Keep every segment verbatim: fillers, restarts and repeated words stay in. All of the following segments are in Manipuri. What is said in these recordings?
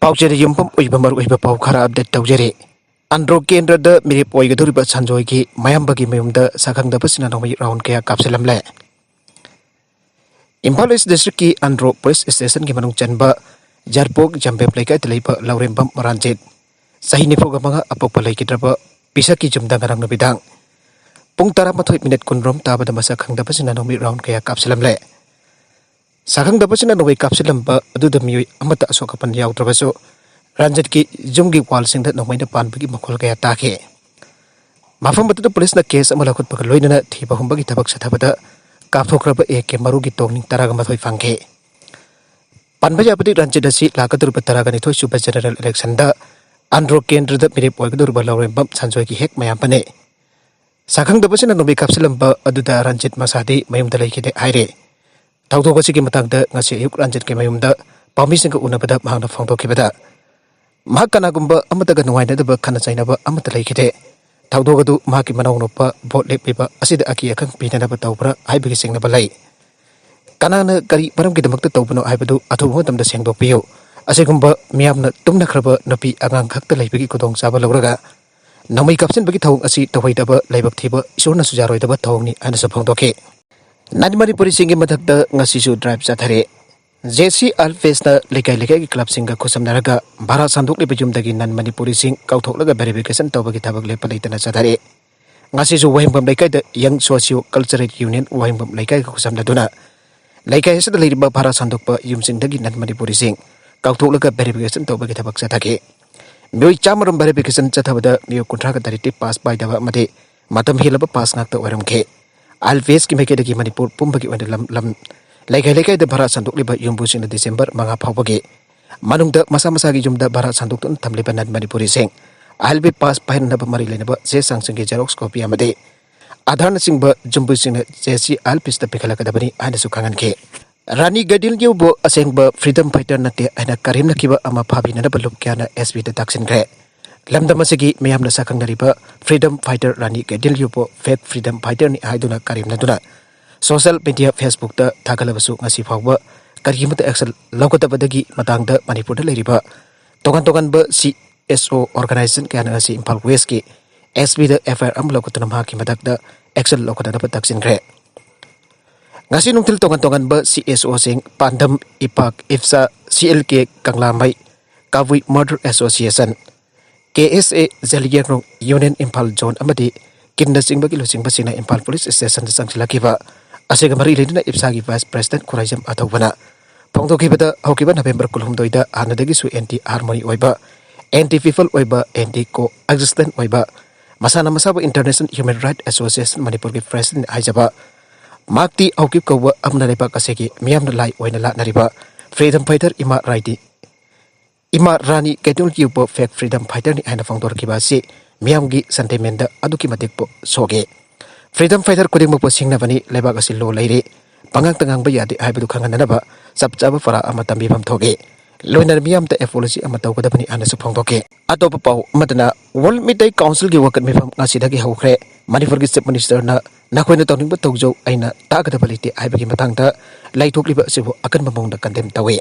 ꯄꯥꯎꯆꯦꯗ ꯌꯨꯝꯐꯝ ꯑꯣꯏꯕ ꯃꯔꯨꯑꯣꯏꯕ ꯄꯥꯎ ꯈꯔ ꯑꯞꯗꯦꯠ ꯇꯧꯖꯔꯤ꯫ ꯑꯟꯗ꯭ꯔꯣ ꯀꯦꯟꯗ꯭ꯔꯗ ꯃꯤꯔꯦꯞ ꯑꯣꯏꯒꯗꯧꯔꯤꯕ ꯁꯟꯖꯣꯏꯒꯤ ꯃꯌꯥꯝꯕꯒꯤ ꯃꯌꯨꯝꯗ ꯁꯛꯈꯪꯗꯕꯁꯤꯡꯅ ꯅꯣꯡꯃꯩ ꯔꯥꯎꯟ ꯀꯌꯥ ꯀꯥꯞꯁꯤꯜꯂꯝꯂꯦ꯫ ꯏꯝꯐꯥꯜ ꯏꯁ ꯗꯤꯁꯇ꯭ꯔꯤꯛꯀꯤ ꯑꯟꯗ꯭ꯔꯣ ꯄꯨꯂꯤꯁ ꯁ꯭ꯇꯦꯁꯟꯒꯤ ꯃꯅꯨꯡ ꯆꯟꯕ ꯖꯔꯄꯣꯛ ꯖꯝꯕꯦꯞ ꯂꯩꯀꯥꯏꯗ ꯂꯩꯕ ꯂꯧꯔꯦꯝꯕꯝ ꯔꯥꯟꯖꯤꯠ, ꯆꯍꯤ ꯅꯤꯐꯨꯒ ꯃꯉꯥ, ꯑꯄꯣꯛꯄ ꯂꯩꯈꯤꯗ꯭ꯔꯕ ꯄꯤꯁꯛꯀꯤ ꯌꯨꯝꯗ ꯉꯔꯥꯡ ꯅꯨꯃꯤꯗꯥꯡ ꯄꯨꯡ ꯇꯔꯥꯃꯥꯊꯣꯏ ꯃꯤꯅꯤꯠ ꯀꯨꯟꯔꯣꯝ ꯇꯥꯕꯗ ꯃꯁꯛ ꯈꯪꯗꯕꯁꯤꯡꯅ ꯅꯣꯡꯃꯩ ꯔꯥꯎꯟ ꯀꯌꯥ ꯀꯥꯞꯁꯤꯜꯂꯝꯂꯦ꯫ ꯁꯛꯈꯪꯗꯕꯁꯤꯅ ꯅꯣꯡꯃꯩ ꯀꯥꯞꯁꯤꯜꯂꯝꯕ ꯑꯗꯨꯗ ꯃꯤꯑꯣꯏ ꯑꯃꯠꯇ ꯑꯁꯣꯛ ꯑꯄꯟ ꯌꯥꯎꯗ꯭ꯔꯕꯁꯨ, ꯔꯟꯖꯤꯠꯀꯤ ꯌꯨꯝꯒꯤ ꯋꯥꯜꯁꯤꯡꯗ ꯅꯣꯡꯃꯩꯅ ꯄꯥꯟꯕꯒꯤ ꯃꯈꯣꯜ ꯀꯌꯥ ꯇꯥꯈꯤ꯫ ꯃꯐꯝ ꯑꯗꯨꯗ ꯄꯨꯂꯤꯁꯅ ꯀꯦꯁ ꯑꯃ ꯂꯧꯈꯠꯄꯒ ꯂꯣꯏꯅꯅ ꯊꯤꯕ ꯍꯨꯝꯕꯒꯤ ꯊꯕꯛ ꯆꯠꯊꯕꯗ ꯀꯥꯞꯊꯣꯛꯈ꯭ꯔꯕ ꯑꯦ ꯀꯦ ꯃꯔꯨꯒꯤ ꯇꯣꯡꯅꯤꯡ ꯇꯔꯥꯒ ꯃꯥꯊꯣꯏ ꯐꯪꯈꯤ꯫ ꯄꯟꯕ ꯌꯥꯕꯗꯤ, ꯔꯟꯖꯤꯠ ꯑꯁꯤ ꯂꯥꯛꯀꯗꯧꯔꯤꯕ ꯇꯔꯥꯒ ꯅꯤꯊꯣꯏ ꯁꯨꯕ ꯖꯦꯅꯔꯦꯜ ꯏꯂꯦꯛꯁꯟꯗ ꯑꯟꯗ꯭ꯔꯣ ꯀꯦꯟꯗ꯭ꯔꯗ ꯃꯤꯔꯦꯞ ꯑꯣꯏꯒꯗꯧꯔꯤꯕ ꯂꯧꯔꯦꯝꯕꯝ ꯁꯟꯖꯣꯏꯒꯤ ꯍꯦꯛ ꯃꯌꯥꯝꯕꯅꯤ꯫ ꯁꯛꯈꯪꯗꯕꯁꯤꯅ ꯅꯣꯡꯃꯩ ꯀꯥꯞꯁꯤꯜꯂꯝꯕ ꯑꯗꯨꯗ ꯔꯟꯖꯤꯠ ꯃꯁꯥꯗꯤ ꯃꯌꯨꯝꯗ ꯂꯩꯈꯤꯗꯦ ꯍꯥꯏꯔꯦ꯫ ꯊꯧꯗꯣꯛ ꯑꯁꯤꯒꯤ ꯃꯇꯥꯡꯗ ꯉꯁꯤ ꯑꯌꯨꯛ ꯔꯟꯖꯤꯠꯀꯤ ꯃꯌꯨꯝꯗ ꯄꯥꯎꯃꯤꯁꯤꯡꯒ ꯎꯅꯕꯗ ꯃꯍꯥꯛꯅ ꯐꯣꯡꯗꯣꯛꯈꯤꯕꯗ, ꯃꯍꯥꯛ ꯀꯅꯥꯒꯨꯝꯕ ꯑꯃꯠꯇꯒ ꯅꯨꯡꯉꯥꯏꯅꯗꯕ, ꯈꯠꯅ ꯆꯩꯅꯕ ꯑꯃꯠꯇ ꯂꯩꯈꯤꯗꯦ꯫ ꯊꯧꯗꯣꯛ ꯑꯗꯨ ꯃꯍꯥꯛꯀꯤ ꯃꯅꯥꯎꯅꯨꯄꯥ ꯚꯣꯠ ꯂꯦꯞꯂꯤꯕ ꯑꯁꯤꯗ ꯑꯀꯤ ꯑꯈꯪ ꯄꯤꯅꯅꯕ ꯇꯧꯕ꯭ꯔꯥ ꯍꯥꯏꯕꯒꯤ ꯆꯤꯡꯅꯕ ꯂꯩ꯫ ꯀꯅꯥꯅ ꯀꯔꯤ ꯃꯔꯝꯒꯤꯗꯃꯛꯇ ꯇꯧꯕꯅꯣ ꯍꯥꯏꯕꯗꯨ ꯑꯊꯨꯕ ꯃꯇꯝꯗ ꯁꯦꯡꯗꯣꯛꯄꯤꯌꯨ꯫ ꯑꯁꯤꯒꯨꯝꯕ ꯃꯤꯌꯥꯝꯅ ꯇꯨꯝꯅꯈ꯭ꯔꯕ ꯅꯨꯄꯤ ꯑꯉꯥꯡ ꯈꯛꯇ ꯂꯩꯕꯒꯤ ꯈꯨꯗꯣꯡꯆꯥꯕ ꯂꯧꯔꯒ ꯅꯣꯡꯃꯩ ꯀꯥꯞꯁꯤꯟꯕꯒꯤ ꯊꯧꯑꯣꯡ ꯑꯁꯤ ꯇꯧꯍꯩꯗꯕ, ꯂꯥꯏꯕꯛ ꯊꯤꯕ, ꯏꯁꯣꯔꯅꯁꯨ ꯌꯥꯔꯣꯏꯗꯕ ꯊꯧꯑꯣꯡꯅꯤ ꯍꯥꯏꯅꯁꯨ ꯐꯣꯡꯗꯣꯛꯈꯤ꯫ ꯅꯟ ꯃꯅꯤꯄꯨꯔꯤꯁꯤꯡꯒꯤ ꯃꯊꯛꯇ ꯉꯁꯤꯁꯨ drive ꯆꯠꯊꯔꯦ꯫ J C I L P ꯑꯦꯁꯅ ꯂꯩꯀꯥꯏ ꯂꯩꯀꯥꯏꯒꯤ ꯀ꯭ꯂꯕꯁꯤꯡꯒ ꯈꯨꯠꯁꯝꯅꯔꯒ ꯚꯔꯥ ꯁꯟꯗꯣꯛꯂꯤꯕ ꯌꯨꯝꯗꯒꯤ ꯅꯟ ꯃꯅꯤꯄꯨꯔꯤꯁꯤꯡ ꯀꯧꯊꯣꯛꯂꯒ ꯚꯦꯔꯤꯐꯤꯀꯦꯁꯟ ꯇꯧꯕꯒꯤ ꯊꯕꯛ ꯂꯦꯞꯄ ꯂꯩꯇꯅ ꯆꯠꯊꯔꯤ꯫ ꯉꯁꯤꯁꯨ ꯋꯥꯍꯦꯡꯕꯝ ꯂꯩꯀꯥꯏꯗ ꯌꯪ ꯁꯣꯁꯤꯌꯣ ꯀꯜꯆꯔꯦꯜ ꯌꯨꯅꯤꯌꯟ ꯋꯥꯍꯦꯡꯕꯝ ꯂꯩꯀꯥꯏꯒ ꯈꯨꯠꯁꯝꯅꯗꯨꯅ ꯂꯩꯀꯥꯏ ꯑꯁꯤꯗ ꯂꯩꯔꯤꯕ ꯚꯔꯥ ꯁꯟꯗꯣꯛꯄ ꯌꯨꯝꯁꯤꯡꯗꯒꯤ ꯅꯟ ꯃꯅꯤꯄꯨꯔꯤꯁꯤꯡ ꯀꯧꯊꯣꯛꯂꯒ ꯚꯦꯔꯤꯐꯤꯀꯦꯁꯟ ꯇꯧꯕꯒꯤ ꯊꯕꯛ ꯆꯠꯊꯈꯤ꯫ ꯃꯤꯑꯣꯏ ꯆꯥꯝꯃꯔꯣꯝ ꯚꯦꯔꯤꯐꯤꯀꯦꯁꯟ ꯆꯠꯊꯕꯗ ꯃꯤꯑꯣꯏ ꯀꯨꯟꯊ꯭ꯔꯥꯒ ꯇꯔꯦꯠꯇꯤ ꯄꯥꯁ ꯄꯥꯏꯗꯕ ꯑꯃꯗꯤ ꯃꯇꯝ ꯍꯦꯜꯂꯕ ꯄꯥꯁ ꯉꯥꯛꯇ ꯑꯣꯏꯔꯝꯈꯤ꯫ ꯑꯥꯏ ꯑꯦꯜ ꯄꯤ ꯑꯦꯁꯀꯤ ꯃꯥꯏꯀꯩꯗꯒꯤ ꯃꯅꯤꯄꯨꯔ ꯄꯨꯝꯕꯒꯤ ꯑꯣꯏꯅ ꯂꯝ ꯂꯝ ꯂꯩꯀꯥꯏ ꯂꯩꯀꯥꯏꯗ ꯚꯔꯥ ꯁꯟꯗꯣꯛꯂꯤꯕ ꯌꯨꯝꯕꯨꯁꯤꯡꯅ ꯗꯤꯁꯦꯝꯕꯔ ꯃꯉꯥ ꯐꯥꯎꯕꯒꯤ ꯃꯅꯨꯡꯗ ꯃꯁꯥ ꯃꯁꯥꯒꯤ ꯌꯨꯝꯗ ꯚꯔꯥ ꯁꯟꯗꯣꯛꯇꯨꯅ ꯊꯝꯂꯤꯕ ꯅꯟ ꯃꯅꯤꯄꯨꯔꯤꯁꯤꯡ ꯑꯥꯏ ꯑꯦꯜ ꯄꯤ ꯑꯦꯁ ꯄꯥꯁ ꯄꯥꯏꯍꯟꯅꯕ ꯃꯔꯤ ꯂꯩꯅꯕ ꯆꯦ ꯆꯥꯡꯁꯤꯡꯒꯤ ꯖꯦꯔꯣꯛꯁ ꯀꯣꯄꯤ ꯑꯃꯗꯤ ꯑꯥꯙꯥꯔꯅꯆꯤꯡꯕ ꯌꯨꯝꯕꯨꯁꯤꯡꯅ J C I L P ꯑꯦꯁꯇ ꯄꯤꯈꯠꯂꯛꯀꯗꯕꯅꯤ ꯍꯥꯏꯅꯁꯨ ꯈꯪꯍꯟꯈꯤ꯫ ꯔꯥꯅꯤ ꯒꯥꯏꯗꯤꯟꯂꯤꯎꯕꯨ ꯑꯁꯦꯡꯕ ꯐ꯭ꯔꯤꯗꯝ ꯐꯥꯏꯇꯔ ꯅꯠꯇꯦ ꯍꯥꯏꯅ ꯀꯔꯦꯝꯅꯈꯤꯕ ꯑꯃ ꯐꯥꯕꯤꯅꯅꯕ ꯂꯨꯞ ꯀꯌꯥꯅ ꯑꯦꯁ ꯄꯤꯗ ꯇꯥꯛꯁꯤꯟꯈ꯭ꯔꯦ꯫ ꯂꯝꯗꯝ ꯑꯁꯤꯒꯤ ꯃꯤꯌꯥꯝꯅ ꯁꯛꯈꯪꯅꯔꯤꯕ ꯐ꯭ꯔꯤꯗꯝ ꯐꯥꯏꯇꯔ ꯔꯥꯅꯤ ꯒꯥꯏꯗꯤꯟꯂꯤꯎꯕꯨ ꯐꯦꯛ ꯐ꯭ꯔꯤꯗꯝ ꯐꯥꯏꯇꯔꯅꯤ ꯍꯥꯏꯗꯨꯅ ꯀꯔꯦꯝꯅꯗꯨꯅ ꯁꯣꯁꯤꯌꯦꯜ ꯃꯤꯗꯤꯌꯥ ꯐꯦꯁꯕꯨꯛꯇ ꯊꯥꯒꯠꯂꯕꯁꯨ ꯉꯁꯤ ꯐꯥꯎꯕ ꯀꯔꯤꯃꯠꯇ ꯑꯦꯛꯁꯟ ꯂꯧꯒꯗꯕꯗꯒꯤ ꯃꯇꯥꯡꯗ ꯃꯅꯤꯄꯨꯔꯗ ꯂꯩꯔꯤꯕ ꯇꯣꯉꯥꯟ ꯇꯣꯉꯥꯟꯕ C S O organization ꯀꯌꯥꯅ ꯉꯁꯤ ꯏꯝꯐꯥꯜ West ꯀꯤ S P the F I R ꯑꯃ ꯂꯧꯈꯠꯇꯨꯅ ꯃꯍꯥꯛꯀꯤ ꯃꯊꯛꯇ action ꯂꯧꯈꯠꯅꯅꯕ ꯇꯛꯁꯤꯟꯈ꯭ꯔꯦ꯫ ꯉꯁꯤ ꯅꯨꯡꯊꯤꯜ ꯇꯣꯉꯥꯟ ꯇꯣꯉꯥꯟꯕ C S O ꯁꯤꯡ ꯄꯥꯟꯗꯝ, ꯏꯄꯥꯛ, ꯏꯞꯁꯥ, C L K ꯀꯪꯂꯥꯃꯩ, Kabui Murder Association, K S A Zeliangrong Union Imphal Zone ꯑꯃꯗꯤ ꯀꯤꯟꯅꯆꯤꯡꯕꯒꯤ ꯂꯨꯆꯤꯡꯕꯁꯤꯡꯅ ꯏꯝꯐꯥꯜ Police Station ꯗ ꯆꯪꯁꯤꯜꯂꯛꯈꯤꯕ ꯑꯁꯤꯒ ꯃꯔꯤ ꯂꯩꯅꯅ ꯏꯞꯁꯥꯒꯤ Vice President ꯈꯨꯔꯥꯏꯖꯝ ꯑꯊꯧꯕꯅ ꯐꯣꯡꯗꯣꯛꯈꯤꯕꯗ, ꯍꯧꯈꯤꯕ November ꯀꯨꯟꯍꯨꯝꯗꯣꯏꯗ ꯍꯥꯟꯅꯗꯒꯤꯁꯨ anti harmony ꯑꯣꯏꯕ, anti people ꯑꯣꯏꯕ, anti coexistence ꯑꯣꯏꯕ, ꯃꯁꯥꯅ ꯃꯁꯥꯕꯨ International Human Rights Association ꯃꯅꯤꯄꯨꯔꯒꯤ President ꯍꯥꯏꯖꯕ ꯃꯥꯔꯇꯤꯟ ꯍꯥꯎꯀꯤꯞ ꯀꯧꯕ ꯑꯃꯅ ꯂꯩꯕꯥꯛ ꯑꯁꯤꯒꯤ ꯃꯤꯌꯥꯝꯅ ꯂꯥꯏ ꯑꯣꯏꯅ ꯂꯥꯠꯅꯔꯤꯕ freedom fighter ꯏꯃꯥ ꯔꯥꯏꯗꯤ, ꯏꯃꯥ ꯔꯥꯅꯤ ꯀꯩꯊꯦꯜꯒꯤ ꯌꯧꯕ fake freedom fighter ꯅꯤ ꯍꯥꯏꯅ ꯐꯣꯡꯗꯣꯔꯛꯈꯤꯕ ꯑꯁꯤ ꯃꯤꯌꯥꯝꯒꯤ sentiment ꯗ ꯑꯗꯨꯛꯀꯤ ꯃꯇꯤꯛ ꯄꯣ-, ꯁꯣꯛꯏ꯫ Freedom fighter ꯈꯨꯗꯤꯡꯃꯛꯄꯨ ꯁꯤꯡꯅꯕꯅꯤ, ꯂꯩꯕꯥꯛ ꯑꯁꯤ law ꯂꯩꯔꯤ, ꯄꯉꯥꯡꯇ ꯉꯥꯡꯕ ꯌꯥꯗꯦ ꯍꯥꯏꯕꯗꯨ ꯈꯪꯍꯟꯅꯅꯕ ꯆꯞ ꯆꯥꯕ ꯄꯔꯥ ꯑꯃ ꯇꯝꯕꯤꯐꯝ ꯊꯣꯛꯏ꯫ ꯂꯣꯏꯅꯅ ꯃꯤꯌꯥꯝꯗ apology ꯑꯃ ꯇꯧꯒꯗꯕꯅꯤ ꯍꯥꯏꯅꯁꯨ ꯐꯣꯡꯗꯣꯛꯈꯤ꯫ ꯑꯇꯣꯞꯄ ꯄꯥꯎ ꯑꯃꯗꯅ, World ꯃꯤꯇꯩ Council ꯒꯤ ꯋꯥꯀꯠ ꯃꯤꯐꯝ ꯉꯁꯤꯗꯒꯤ ꯍꯧꯈ꯭ꯔꯦ꯫ ꯃꯅꯤꯄꯨꯔꯒꯤ Chief Minister ꯅ "ꯅꯈꯣꯏꯅ ꯇꯧꯅꯤꯡꯕ ꯇꯧꯖꯧ, ꯑꯩꯅ ꯇꯥꯒꯗꯕ ꯂꯩꯇꯦ" ꯍꯥꯏꯕꯒꯤ ꯃꯇꯥꯡꯗ ꯂꯩꯊꯣꯛꯂꯤꯕ ꯑꯁꯤꯕꯨ ꯑꯀꯟꯕ ꯃꯑꯣꯡꯗ condemn ꯇꯧꯏ꯫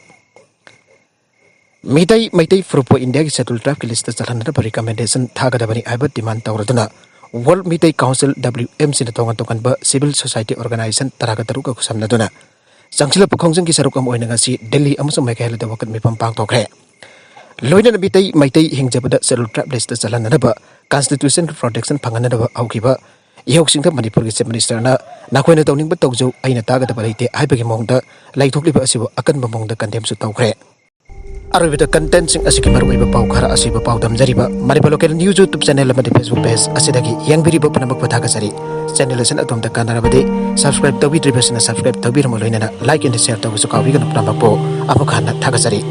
ꯃꯤꯇꯩ, ꯃꯩꯇꯩ ꯐꯨꯔꯨꯞꯄꯨ ꯏꯟꯗꯤꯌꯥꯒꯤ Scheduled Tribe ꯀꯤ list ꯇ ꯆꯜꯍꯟꯅꯕ recommendation ꯊꯥꯒꯗꯕꯅꯤ ꯍꯥꯏꯕ demand ꯇꯧꯔꯗꯨꯅ World Meitei Council, W M C ꯅ ꯇꯣꯉꯥꯟ ꯇꯣꯉꯥꯟꯕ civil society organization ꯇꯔꯥꯒ ꯇꯔꯨꯛꯀ ꯈꯨꯠꯁꯝꯅꯗꯨꯅ ꯆꯪꯁꯤꯜꯂꯛꯄ ꯈꯣꯡꯖꯪꯒꯤ ꯁꯔꯨꯛ ꯑꯃ ꯑꯣꯏꯅ ꯉꯁꯤ ꯗꯤꯜꯂꯤ ꯑꯃꯁꯨꯡ ꯃꯦꯘꯥꯂꯌꯗ ꯋꯥꯀꯠ ꯃꯤꯐꯝ ꯄꯥꯡꯊꯣꯛꯈ꯭ꯔꯦ꯫ ꯂꯣꯏꯅꯅ Meitei, Meitei ꯍꯤꯡꯖꯕꯗ Scheduled Tribe list ꯇ ꯆꯜꯍꯟꯅꯅꯕ, constitution ꯒꯤ protection ꯐꯪꯍꯟꯅꯅꯕ ꯍꯧꯈꯤꯕ ꯏꯍꯧꯁꯤꯡꯗ ꯃꯅꯤꯄꯨꯔꯒꯤ Chief Minister ꯅ "ꯅꯈꯣꯏꯅ ꯇꯧꯅꯤꯡꯕ ꯇꯧꯖꯧ, ꯑꯩꯅ ꯇꯥꯒꯗꯕ ꯂꯩꯇꯦ" ꯍꯥꯏꯕꯒꯤ ꯃꯑꯣꯡꯗ ꯂꯩꯊꯣꯛꯂꯤꯕ ꯑꯁꯤꯕꯨ ꯑꯀꯟꯕ ꯃꯑꯣꯡꯗ condemn ꯁꯨ ꯇꯧꯈ꯭ꯔꯦ꯫ ꯑꯔꯣꯏꯕꯗ content ꯁꯤꯡ ꯑꯁꯤꯒꯤ ꯃꯔꯨꯑꯣꯏꯕ ꯄꯥꯎ ꯈꯔ ꯑꯁꯤꯕꯨ ꯄꯥꯎꯗꯝꯖꯔꯤꯕ Manipur Local News YouTube channel ꯑꯃꯗꯤ Facebook page ꯑꯁꯤꯗꯒꯤ ꯌꯦꯡꯕꯤꯔꯤꯕ ꯄꯨꯝꯅꯃꯛꯄꯨ ꯊꯥꯒꯠꯆꯔꯤ꯫ Channel ꯑꯁꯤꯅ ꯑꯗꯣꯝꯗ ꯀꯥꯟꯅꯔꯕꯗꯤ subscribe ꯇꯧꯕꯤꯗ꯭ꯔꯤꯕꯁꯤꯡꯅ subscribe ꯇꯧꯕꯤꯔꯝꯃꯨ, ꯂꯣꯏꯅꯅ like and share ꯇꯧꯕꯁꯨ ꯀꯥꯎꯕꯤꯒꯅꯨ꯫ ꯄꯨꯝꯅꯃꯛꯄꯨ ꯑꯃꯨꯛ ꯍꯟꯅ ꯊꯥꯒꯠꯆꯔꯤ꯫